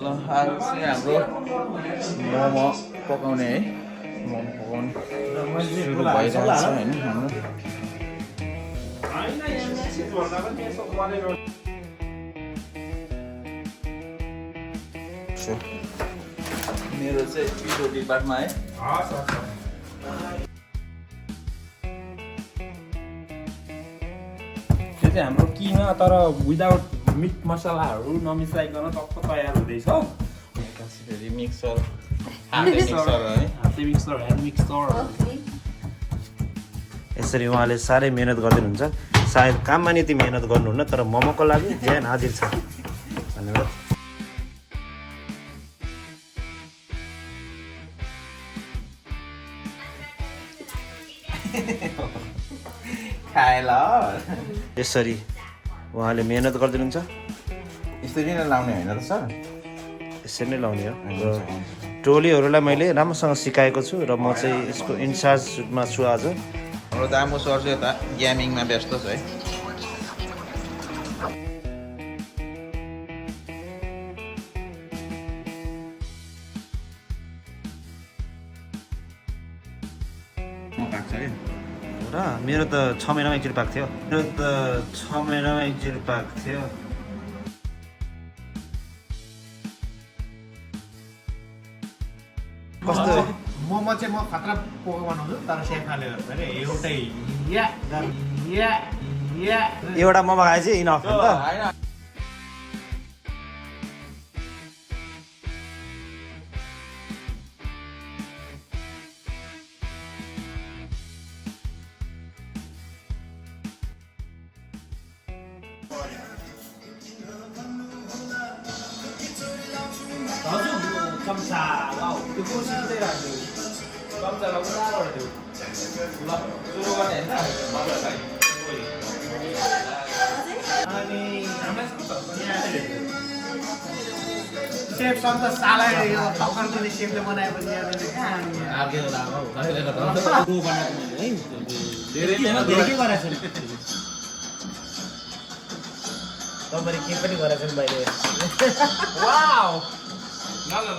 आज चाहिँ हाम्रो मोमो पकाउने है मोमो पकाउने सुरु भइरहेछ होइन मेरो चाहिँ पिरो डिपार्टमा है त्यो चाहिँ हाम्रो किमा तर विदाउट मिट मसलाहरू नमिसाइकन टक्क तयार हुँदैछ फेरि मिक्सर हाते मिक्सर है हाते मिक्सर ह्यान्ड मिक्सर यसरी उहाँले साह्रै मेहनत गरिदिनुहुन्छ सायद काममा नि यति मेहनत गर्नुहुन्न तर मोमोको लागि ज्यान हाजिर छ धन्यवाद खाएल यसरी उहाँले मेहनत गरिदिनुहुन्छ यसरी नै लाउने होइन त सर यसरी नै लाउने हो र टोलीहरूलाई मैले राम्रोसँग सिकाएको छु र म चाहिँ यसको इन्चार्जमा छु आज हाम्रो दामो सर चाहिँ यता गेमिङमा व्यस्त छ है र मेरो त 6 महिनामा एकचोटि पाएको थियो कस्तो मोमो चाहिँ म खतरा पोको बनाउँछु तर सेफाले भने एउटै एउटा मोमो खाए चाहिँ इनफ हो नि त चम्चा वाउ त्यो कोसिस चाहिँ राख्छु चम्चालाई उता गरिदिउ ल सुरु गर्ने होइन अनि सेफ सन्तोष साला यो भर्खर पनि सेफले बनाएपछि तपाईँले के पनि गरेको छैन बाहिर वाउ ल ल ल